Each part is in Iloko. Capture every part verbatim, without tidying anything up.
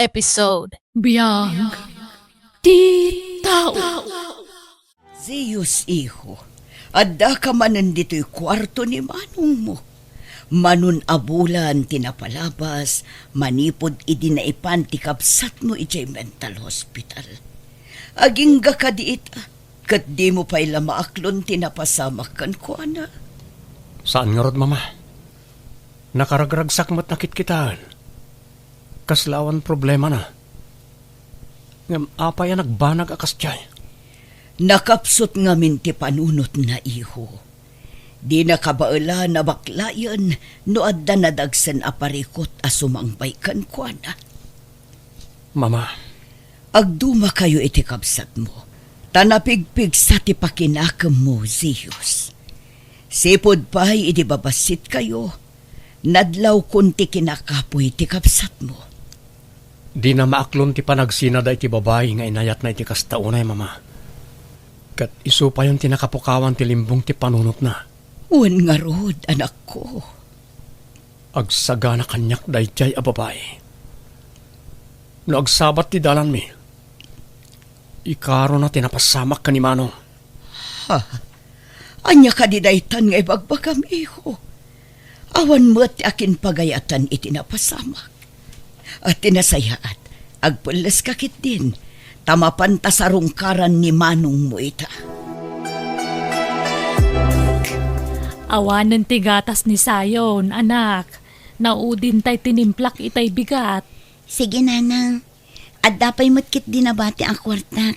episode. Biag ti tao. Zeus, iho, addaka manen ditoy kuarto ni manongmo. Manon a bulan ti napalabas manipud idi naipan ti kabsatmo idiay mental hospital. Agingga kadi ita, ket dimo pay la maaklon ti napasamak kenkuana? Saan ngarud, Mama. Nakaragragsak met a kitkitaen. Kasla awan problemana. Ngem apay a nagbanag a kasdiay? Nakapsut ngamin ti panunotna, iho. Dina kabaelan a baklayen no adda nadagsen a parikut a sumangbay kenkuana. Mama. Agdumakayo iti kabsatmo, ta napigpigsa ti pakinakemmo, Zeus. Sipud pay idi babassitkayo, nadlawkon ti kinakapuy ti kabsatmo. Dina maaklon ti panagsina daytoy babai nga inayatna iti kasta unay, Mama. Ket isu payen ti nakapukawan ti limbong ti panunotna. Wen ngarud, anakko. Agsagana kaniak daydiay a babai. No agsabat ti dalanmi, ikarona ti napasamak ken ni Manong. Ha? Ania kadi daytan nga ibagbagam, iho? Awan met ti akinpagayatan iti napasamak. A, ti nasayaat, agpelleska ketdin, ta mapanta sarungkaran ni manongmo ita. Awanen ti gatas ni Zion, anak. Naudin tay tinimplak itay bigat. Sige, nanang. Adda pay met ketdi nabati a kuartak.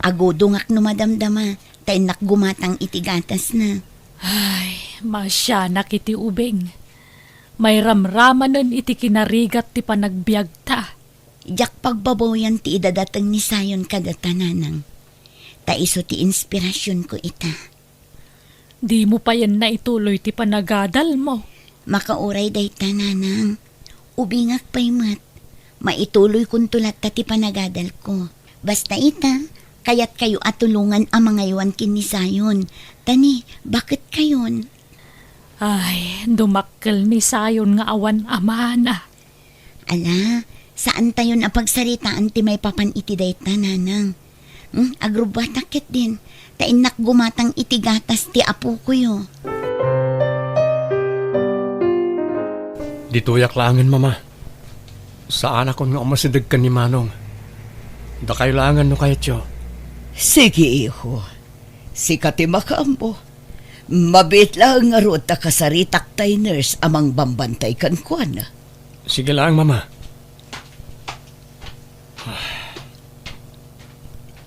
Agudongak no madamdama, ta innak gumatang iti gatasna. Ay, maasianak iti ubing. Mairamramanen iti kinarigat ti panagbiagta. Diak pagbabawian ti idadateng ni Zion kadata, nanang. Ta isu ti inspirasionko ita. Dimo payen naituloy ti panagadalmo? Makauray dayta, nanang. Ubingak pay met. Maituloykonto latta ti panagadalko. Basta ita, kayatkayo a tulongan a mangaywan ken ni Zion. Ta ni, baketkayon? Ay, dumakkel ni Zion nga awan amana. Ala, saantayon a pagsaritaan ti maipapan iti dayta, nanang. Hmm, agrubbuatak ketdin, ta innak gumatang iti gatas ti apokoyo. Ditoyak laengen, Mama. Saanakon nga umasideg ken ni Manong. Dakayo laengen no kayatyo. Sige, iho. Sika ti makaammo. Mabiit laeng ngarud ta kasaritak tay nurse a mangbambantay kenkuana. Sige laeng, Mama.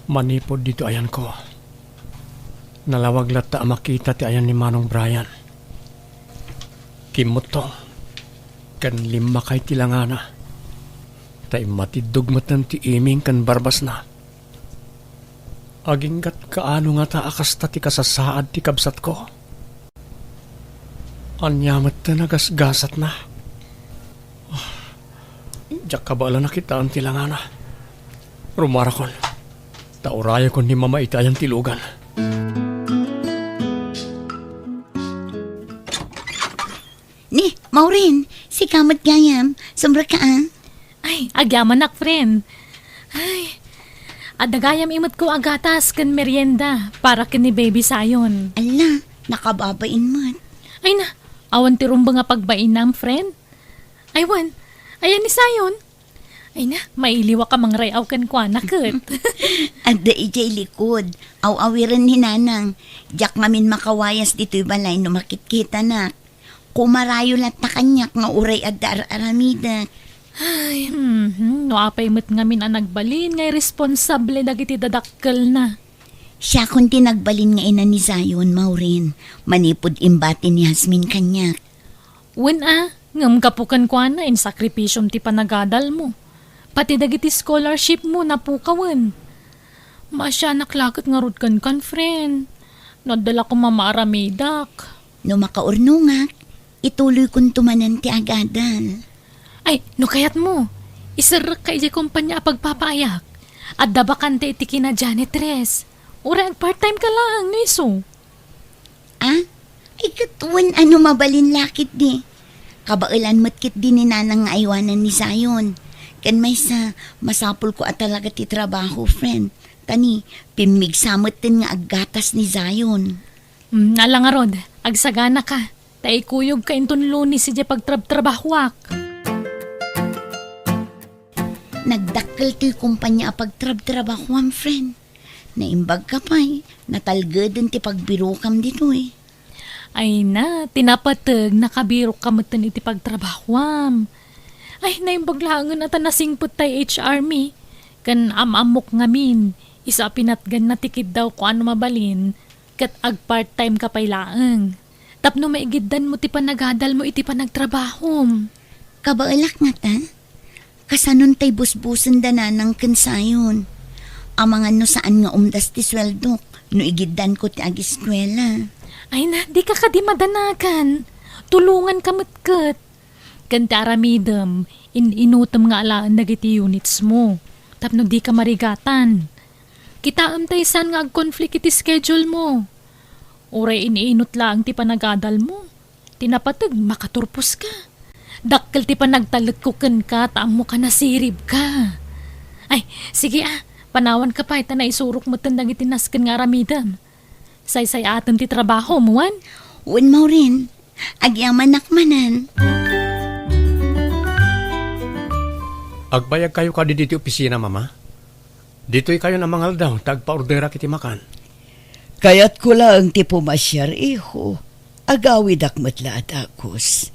Manipud ditoy ayanko, nalawag latta a makita ti ayan ni Manong Brian. Kimmuttong ken limmakay ti langana, ta immatiddog metten ti iming ken barbasna. Aginggat kaano ngata a kasta ti kasasaad ti kabsatko? Ania met ti nagasgasatna? Diak kabaelan a kitaen ti langana. Rumarakon, ta urayakon ni Mama iti ayan ti lugan. Ni, Maureen, sika met gayam, sumrekka a. Ay, agyamanak, friend. Ay, adda gayam imetko a gatas ken merienda para ken ni Baby Zion. Ala, nakababain met. Ay na, awan ti rumbeng a pagbainam, friend? Ay wen, ayan ni Zion? Ay na, mailiwak a mangray-aw kenkuana ket. Adda idiay likod. Aw-awiren ni Nanang. Diak ngamin makawayas ditoy balay no makitkitanak. Kumarayo latta kaniak nga uray adda ar-aramidek. Ay, mhm. No apay met ngamin a nagbalin nga irresponsable dagiti dadakkelna. Siakon ti nagbalin nga ina ni Zion, Maureen, manipud imbati ni Jasmine kaniak. Wen a, ngem gapu kenkuana, insakripisyom ti panagadalmo. Pati dagiti scholarship mo, napukawen. Maasianak la ket ngarud kenkan, friend. No adda la koma maaramidak. No makaurnongak, ituloykonto manen ti agadal. Ay, no kayatmo, iserrekka idiay kompania a pagpapaayak. Adda bakante iti kina janitress. Uray agpart-time ka laeng, no isu. Ah? Ay, ket wen a no mabalin la ketdi. Kabaelan met ketdi ni Nanang nga aywanan ni Zion. Ken maysa, masapulko a talaga ti trabaho, friend. Ta ni, pimmigsa metten nga aggatas ni Zion. Hmm, ala ngarud, agsaganaka. Ta ikuyogka inton Lunes idiay pagtrabtrabahoak. Nagdakkel toy kompania a pagtrabtrabahoam, friend. Naimbagka pay, natalgeden ti pagbirokam ditoy. Ay na, ti napateg, nakabirokka metten iti pagtrabahoam. Ay, naimbag laengen a ta nasingpet tay H R mi. Ken am-ammok ngamin, isu a pinatganna ti kiddawko a no mabalin, ket ag-part-time ka pay laeng. Tapno maigiddanmo ti panagadalmo iti panagtrabahom. Kabaelak ngata? Kasanon tay busbusen da nanang ken Zion? Amangan no saan nga umdas ti sueldok no igiddanko ti agiskuela. Ay na, dika kadi madanagan. Tulonganka met ket. Ken ti aramidem, in-inutem nga alaen dagiti units mo. Tapno dika marigatan. Kitaem tay saan nga ag-conflict iti schedule mo. Uray in-inut laeng ti panagadalmo. Ti napateg, makaturposka. Dakkel ti panagtalekko kenka, ta ammoka nasiribka. Ay, sige a, panawanka pay ta naisurok metten dagiti nasken nga aramidem. Saysay-atem ti trabahom, wen? Wen, Maureen. Agyamanak manen. Agbayag kayo kadi ditoy opisina, Mama? Ditoy kayon a mangaldaw ta agpaorderak iti makan. Kayatko laeng ti pumasiar, iho. Agawidak met la a dagus.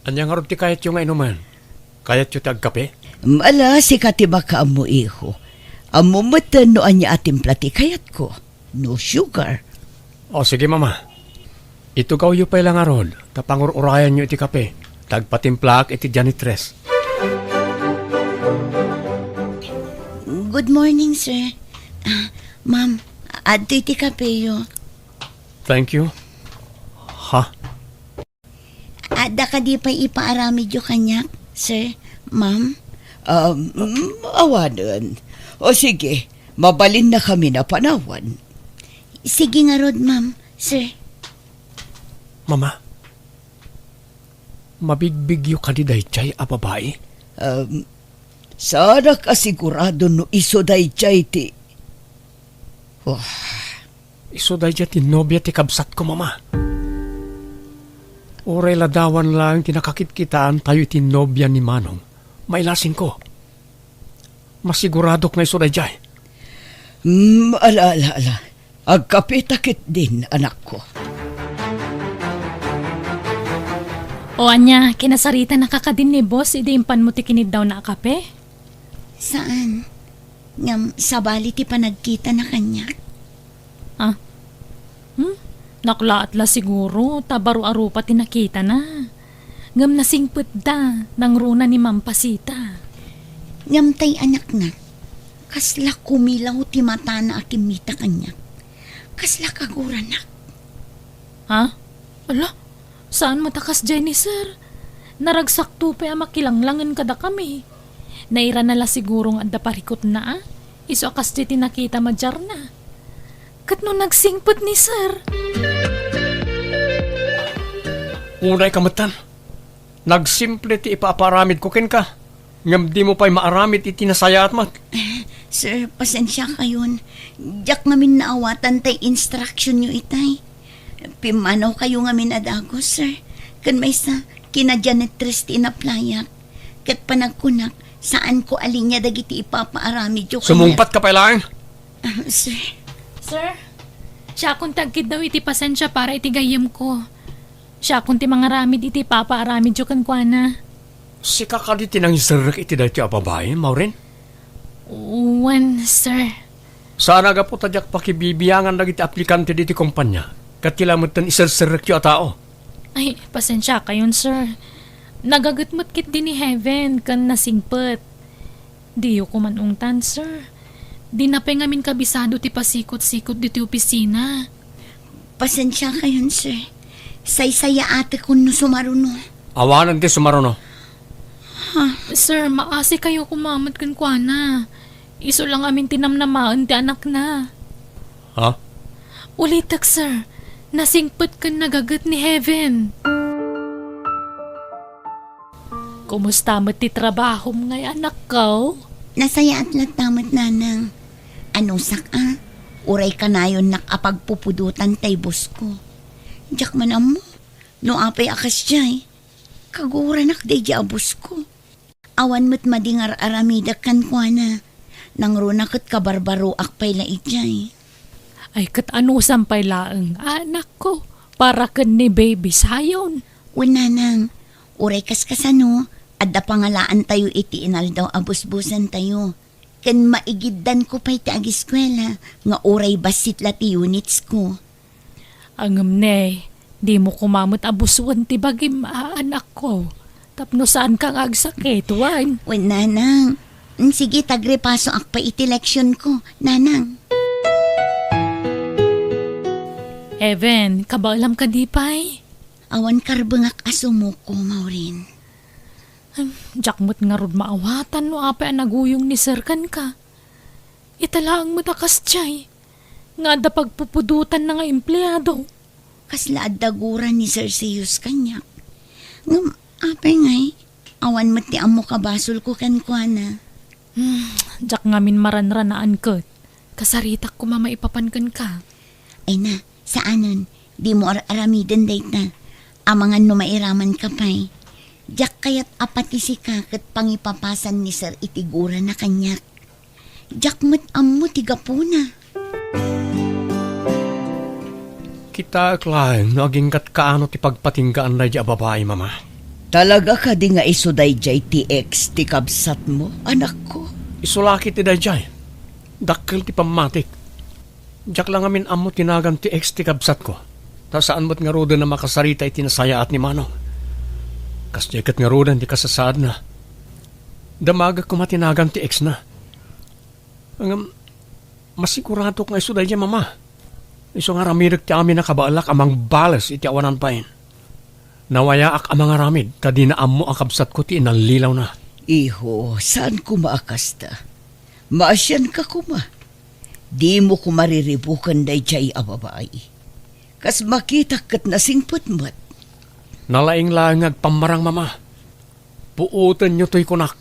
Ania ngarud ti kayatyo nga inumen? Kayatyo ti agkape? Ala, sika ti makaammo, iho. Ammom metten no ania a timpla ti kayatko. No sugar. O, sige, Mama. Itugawyo pay la ngarud, ta pangur-urayanyo iti kape, ta agpatimplaak iti janitress. Good morning, sir. Ah, ma'am, adtoy ti kapeyo. Thank you. Ha? Adda kadi pay ipaaramidyo kaniak, sir, ma'am? Um, mm, awanen. O sige, mabalinnakamin a panawan. Sige ngarud, ma'am, sir. Mama, mabigbigyo kadi daydiay a babai? Um, saanak a sigurado no isu daydiay ti, oh. Isu daydiay ti nobia ti kabsatko, Mama. Uray ladawan laeng ti nakakitkitaantayo iti nobia ni Manong, mailasingko. Masiguradok nga isu daydiay. Hmm, ala, ala, ala. Agkapeta ketdin, anakko. O ania, kinasaritanaka kadin ni boss idi impanmo ti kiniddawna a kape? Saan. Ngem sabali ti panagkitana kaniak. Ah? Hmm? Naklaat la siguro, ta baro a rupa ti nakitana. Ngem nasingpetda, nangruna ni Ma'am Pasita. Ngem tay anakna, kasla kumilaw ti matana a kimmita kaniak. Kasla kaguranak. Ha? Ala, saan met a kasdiay ni Sir? Naragsakto pay a makilanglangen kadakami. Nairana la siguro nga adda parikutna, a? Isu a kasdiay ti nakita madiarna. Ket no nagsingpet ni Sir? Unay ka metten. Nagsimple ti ipaaparamidko kenka, ngem dimo pay maaramid iti nasayaat met. Eh, sir, pasensiakayon. Diak ngamin naawatan tay instructionyo itay. Pimmanawkayo ngamin a dagus, sir. Ken maysa, kina-janitress ti inaplayak. Ket panagkunak, saanko a linia dagiti ipapaaramidyo kaniak. Sumungpatka pay laeng. Ah, sir. Sir, siakon ti agkiddaw iti pasensia para iti gayyemko. Siakon ti mangaramid iti ipapaaramidyo kenkuana. Sika kadi ti nangiserrek iti daytoy a babai, Maureen? Wen, sir. Saan a gapu ta diak pakibibiangan dagiti aplikante ditoy kompania, ket ti lametten iserserrekyo a tao. Ay, pasensiakayon, sir. Nagaget met ketdi ni Heaven ken nasingpet. Diyo koma ungtan, sir. Dina pay ngamin kabisado ti pasikot-sikot ditoy opisina. Pasensiakayon, sir. Saysayaatekon no sumaruno. Awanen ti sumaruno. Ha? Sir, maasikayo koma met kenkuana. Isu la ngamin ti namnamaen ti anakna. Ha? Ulitek, sir. Nasingpet ken nagaget ni Heaven. Kumusta met ti trabahom ngay, anakko? Nasayaat latta met, nanang. Anusak a, uray kanayonnak a pagpupudotan tay bosko. Diak man ammo no apay a kasdiay. Kaguranak daydi a bosko. Awan met madi nga ar-aramidek kenkuana. Nangruna ket kabarbaroak pay la idiay. Ay, ket anusam pay laeng, anakko, para ken ni Baby Zion? Wen, nanang, uray kaskasano, adda pangalaantayo iti inaldaw a busbusantayo. Ken maigiddanko pay ti agiskuela nga uray bassit la ti unitsko. Ngem ne, dimo koma met a busuen ti bagim, a, anakko, tapno saanka nga agsakit, wen? Wen, nanang. Mm, sige, tagrepasoak pay iti leksionko, nanang. Even, kabaelam kadi pay? Awan karbengak a sumuko, Maureen. Ay, diak met ngarud maawatan no apay a naguyong ni Sir kenka. Ita laeng met a kasdiay nga adda pagpupudotanna nga empleado. Kasla adda gura ni Sir Zeus kaniak. Ngem apay ngay, awan met ti ammo kabasolko kenkuana. Hmm, diak ngamin maranranaan ket kasaritak koma maipapan kenka. Ay na, saanen, dimo ar-aramiden dayta. Amangan no mairamanka pay. Diak kayat a pati sika ket pangipapasan ni Sir iti gurana kaniak. Diak met ammo ti gapuna. Kitaek laeng no agingga't kaano ti pagpatinggaan daydiay a babai, Mama. Talaga kadi nga isu daydiay ti ex ti kabsatmo, anakko? Isu la ketdi daydiay. Dakkel ti pammatik. Diak la ngamin ammo ti nagan ti ex ti kabsatko. Ta saan met ngaruden a makasarita iti nasayaat ni Manong. Kasdiay ket ngaruden ti kasasaadna. Damagek koma ti nagan ti exna. Ngem, masiguradok nga isu daydiay, Mama. Isu nga aramidek ti amin a kabaelak a mangbales iti awanan bain. Nawayaak a mangaramid ta dina ammo a kabsatko ti inallilawna. Iho, saan koma a kasta? Maasianka koma. Dimo koma riribuken daydiay a babai. Kas makitak ket nasingpet met. Nalaing laeng nga agpammarang, Mama. Puotenyo toy kunak.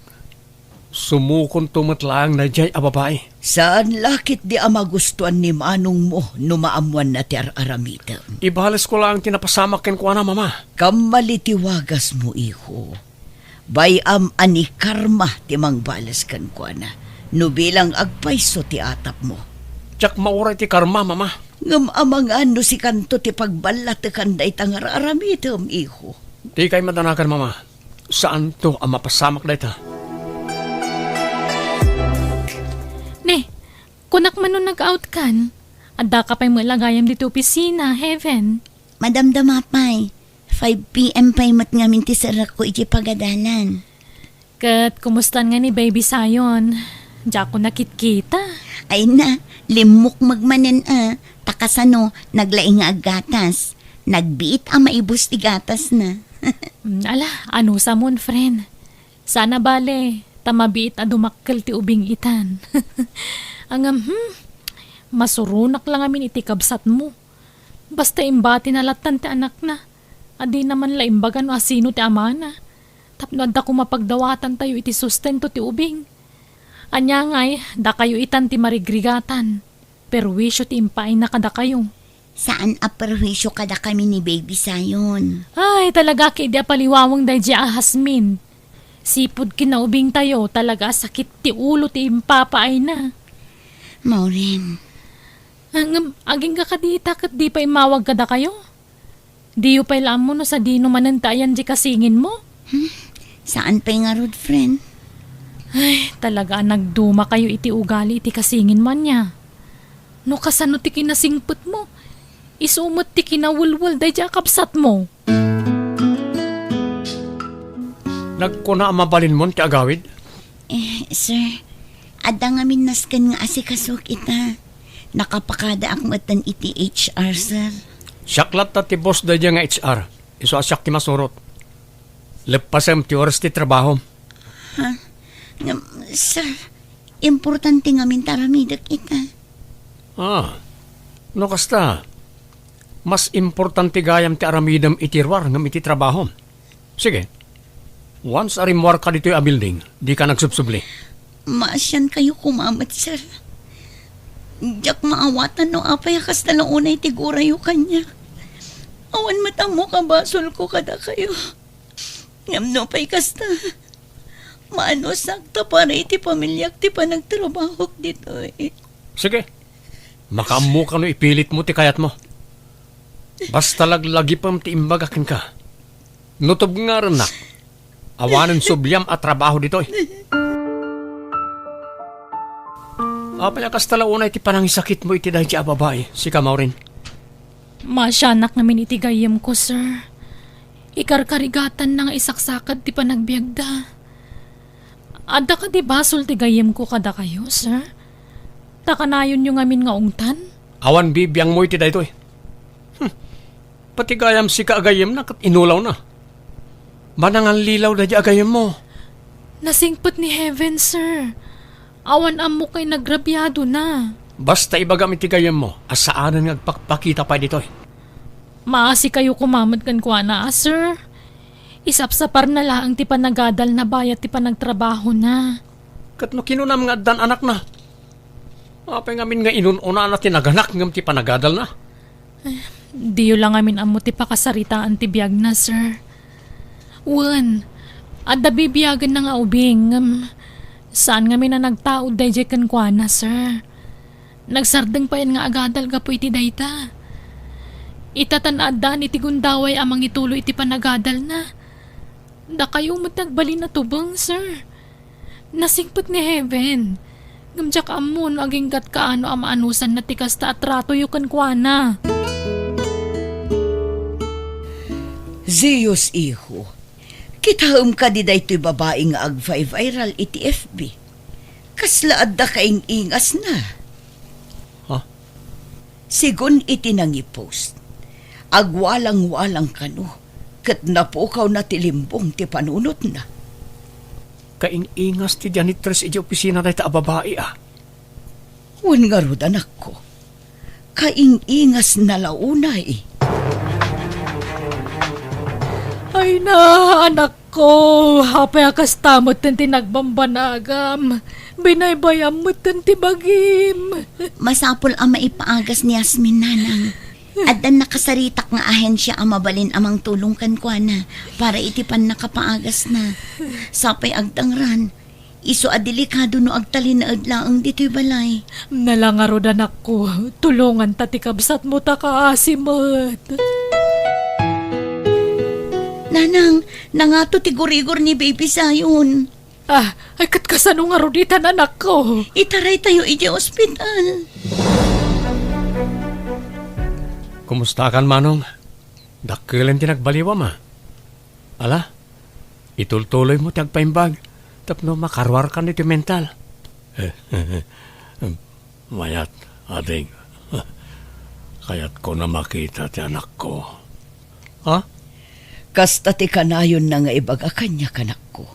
Sumukonto met laeng daydiay a babai. Saan la ketdi a magustuan ni manongmo no maammoanna ti ar-aramidem. Ibalesko laeng ti napasamak kenkuana, Mama. Kammali ti wagasmo, iho. Bay-am a ni karma ti mangbales kenkuana no bilang agpayso ti atapmo. Diak mauray ti karma, Mama. Ngem amangan no sikanto ti pagballatekan dayta nga ar-aramidem, iho. Dikay madanagan, Mama. Saanto a mapasamak dayta. Ne, kunak man no nag-out kan, addaka pay met la gayam ditoy opisina, Heaven. Madamdama pay, five P M pay met ngamin ti serekko iti pagadalan. Ket kumustan nga ni Baby Zion? Diakon nakitkita. Ay na, limmukmeg manen a, ta kasano, naglaing nga aggatas. Nagbiit a maibus ti gatasna. Mm, ala, anusamon, friend. Saan a bale, ta mabiit a dumakkel ti ubing itan. Ngem, hmm, masuronak la ngamin iti kabsatmo. Basta imbatina lattan ti anakna, a dina man la imbaga no asino ti amana. Tapno adda koma pagdawatantayo iti sustento ti ubing. Ania ngay, dakayo itan ti marigrigatan. Perwisyo ti impaayna kadakayo. Saan a perwisyo kadakami ni Baby Zion. Ay, talaga ketdi a paliwaweng daydiay a Jasmine. Sipud kinaubingtayo, talaga a sakit ti ulo ti impapaayna. Maureen. Ah, ngem, agingga kadi ita ket di pay immawag kadakayo? Diyo pay la ammo no sadino manen ti ayan di kasinginmo? Hmm? Saan pay ngarud, friend? Ay, talaga a nagdumakayo iti ugali iti kasinginmo ania. No kasano ti kinasingpetmo, isu met ti kinawelwel daydiay a kabsatmo. Nagkuna a mabalinmon ti agawid? Eh, sir, adda ngamin nasken nga asikasok ita. Nakapakadaak metten iti H R, sir. Siak latta ti boss daydiay nga H R. Isu a siak ti masurot. Leppasem ti oras ti trabahom. Ha? Ngem, sir, importante ngamin ti aramidek ita. Ah, no kasta, mas importante gayam ti aramidem iti ruar ngem iti trabahom. Sige. Once a rimmuarka ditoy a building, dika nagsubsubli. Maasiankayo koma met, sir. Diak maawatan no apay a kasta la unay ti gurayo kaniak. Awan met ammok a basolko kadakayo. Ngem no pay kasta, maanusak ta para iti pamiliak ti panagtrabahok ditoy. Sige. Makaammoka no ipilitmo ti kayatmo. Basta laglagipem ti imbaga kenka. No tubngarennak, awanen subliam a trabaho ditoy. Apay a kasta la unay ti panangisakitmo iti daydi a babai, sika, Maureen? Maasianak ngamin iti gayyemko, sir. Ikarkarigatanna nga isaksakad ti panagbiagda. Adda kadi basol ti gayyemko kadakayo, sir? Ta kanayonyo ngamin nga ungtan? Awan bibiangmo iti daytoy. Hmm. Pati gayam sika a gayyemna ket inulawna. Manangallilaw daydi a gayyemmo. Nasingpet ni Heaven, sir. Awan ammok nga inagrabiadona. Basta ibagam iti gayyemmo a saanen nga agpakpakita pay ditoy. Maasikayo koma met kenkuana, a, sir. Isapsaparna laeng ti panagadalna bayat ti panagtrabahona. Ket no kinunam nga addan anakna, apay ngamin nga inun-unana ti naganak ngem ti panagadalna? Diyo la ngamin ammo ti pakasaritaan ti biagna, sir. Wen, adda bibiagenna nga ubing, ngem saan ngamin a nagtaud daydiay kenkuana, sir. Nagsardeng payen nga agadal gapu iti dayta. Ita tan addaan iti gundaway a mangituloy iti panagadalna. Dakayo met ti agbalin a tubeng, sir. Nasingpet ni Heaven. Ngem diak ammo no aginggat kaano a maanusanna ti kasta a tratoyo kenkuana. Zeus, iho, kitaem kadi daytoy babai nga agviral iti F B? Kasla adda kaing-ingasna. Ha? Segun iti nangipost, agwalang-walang kano, ket napukawna ti limbong ti panunotna. Kaing-ingas ti janitress idiay opisina dayta a babai, a. Wen ngarud, anakko, kaing-ingasna la unay. Ay na, anakko, apay a kasta metten ti nagbambanagam? Binaybayam metten ti bagim. Masapul a maipaagas ni Yasmin, nanang. Addan nakasaritak nga ahensia a mabalin a mangtulong kenkuana para iti pannakapaagasna. Sapay agtangran, isu a delikado no agtalinaed laeng ditoy balay. Nala ngarud, anakko, tulonganta ti kabsatmo ta kaasi met. Nanang, nangato ti gurigor ni Baby Zion. Ah, ay, ket kasano ngarud itan, anakko? Itaraytayo idiay ospital. Kumustakan, Manong? Dakkelen ti nagbaliwam, a. Ala, itultuloymo ti agpaimbag tapno makaruarkan iti mental. Mayat, ading. Kayatko a makita ti anakko. Ha? Kasta ti kanayonna nga ibaga kaniak, anakko.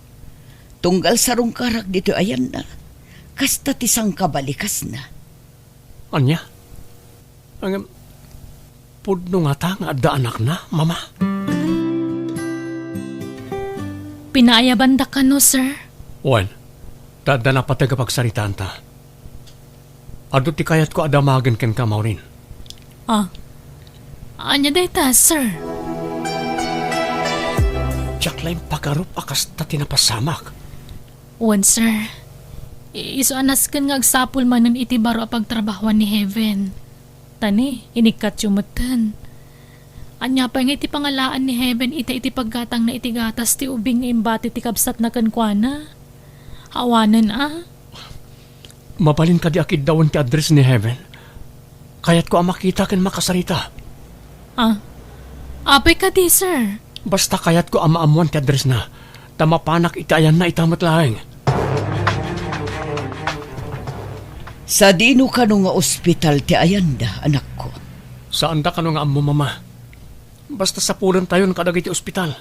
Tunggal sarungkarak ditoy ayanna, kasta ti sangkabalikasna. Ania? Ngem, pudno ngata nga adda anakna, Mama? Pinaayabandak kano, sir? Wen, ta adda napateg a pagsaritaanta. Adu ti kayatko a damagen kenka, Maureen. Ah, ania dayta, sir? Diak la impagarup a kasta ti napasamak. Wen, sir. I-, isu a nasken nga agsapul manen iti baro a pagtrabahoan ni Heaven. Ta ni, inikkatyo metten. Ania pay nga iti pangalaan ni Heaven ita iti paggatangna iti gatas ti ubing nga imbati ti kabsatna kenkuana? Awanen a? Mabalin kadi a kiddawen ti address ni Heaven? Kayatko a makita ken makasarita. Ah, apay kadi, sir? Basta kayatko a maammoan ti addressna, ta mapanak iti ayanna ita met laeng. Sadino kano nga ospital ti ayanda, anakko? Saanda kano nga ammo, Mama. Basta sapulentayon kadagiti ospital.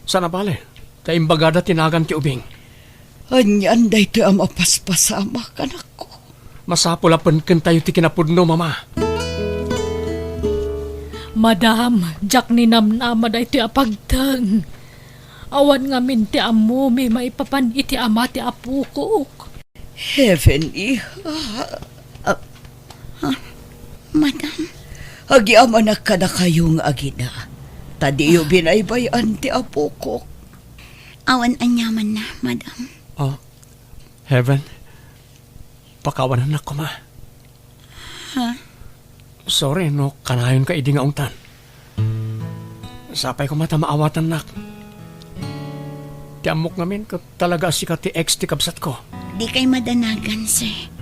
Saan a bale, ta imbagada ti nagan ti ubing. Anian daytoy a mapaspasamak, anakko? Masapul a penkentayo ti kinapudno, Mama. Madam, diak ninamnama daytoy a pagteng. Awan ngamin ti ammomi maipapan iti ama ti apokok. Heaven, iha. Ah, ah, madam. Agyamanak kadakayo nga agina, ta diyo binaybay-an ti apokok. Awan aniamanna, madam. Oh, Heaven, pakawanannak koma. Ha? Sorry no kanayonka idi nga ungtan. Sapay koma ta maawatannak. Ti ammok ngamin ket talaga a sika ti ex ti kabsatko. Dikay madanagan, sir.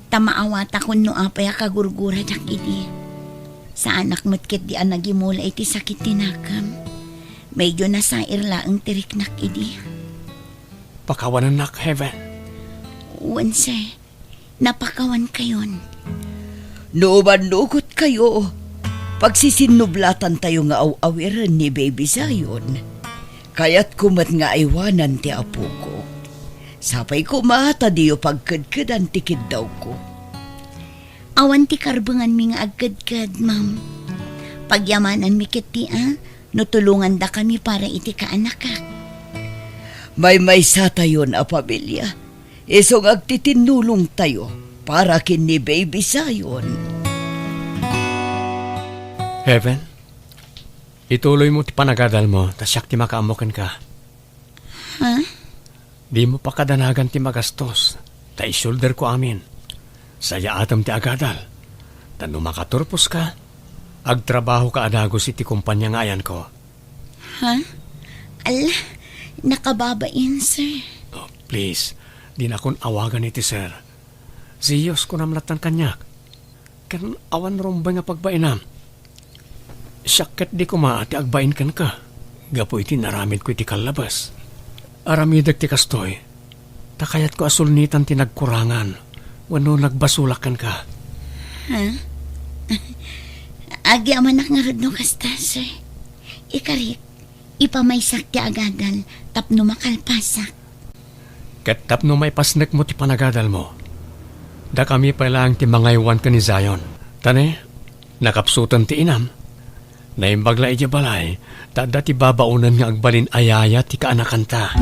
Ta maawatakon no apay a kagurguradak idi. Saanak met ketdi a nagimula iti sakit ti nakem. Medyo nasair laeng ti riknak idi. Pakawanannak, Heaven. Wen, sir. Napakawankayon. No mannugotkayo, pagsisinnublatan tayo nga aw-awiren ni Baby Zion. Kayatko met nga aywanan ti apoko. Sapay koma ta diyo pagkedkedan ti kiddawko. Awan ti karbenganmi nga agkedked, ma'am. Pagyamananmi ketdi a, no tulongandakami para iti kaanakak. Maymaysatayon a pamilia. Isu nga agtitinnulongtayo para ken ni Baby Zion. Heaven, ituloymo ti panagadalmo, ta siak ti makaammo kenka. Ha? Dimo pakadanagan ti magastos, ta isulderko amin. Sayaatem ti agadal, ta no makaturposka, agtrabahoka a dagus iti kompania nga ayanko. Ha? Ala, nakababain, sir. Oh, please, dinakon awagan iti sir. Si Dios kunam lattan kaniak. Ken awan rumbeng a pagbainam. Siak ketdi koma ti agbain kenka, gapu iti naramidko iti kallabes. Aramidek ti kastoy, ta kayatko a sulnitan ti nagkurangan wenno nagbasolak kenka. Ha? Agyamanak ngarud no kasta, sir. Ikarik, ipamaysak ti agadal tapno makalpasak. Ket tapno maipasnekmo ti panagadalmo, dakami pay laeng ti mangaywan ken ni Zion. Ta ne, nakapsuten ti inam. Naimbag la idiay balay, ta adda ti babaonen nga agbalin a yaya ti kaanakanta.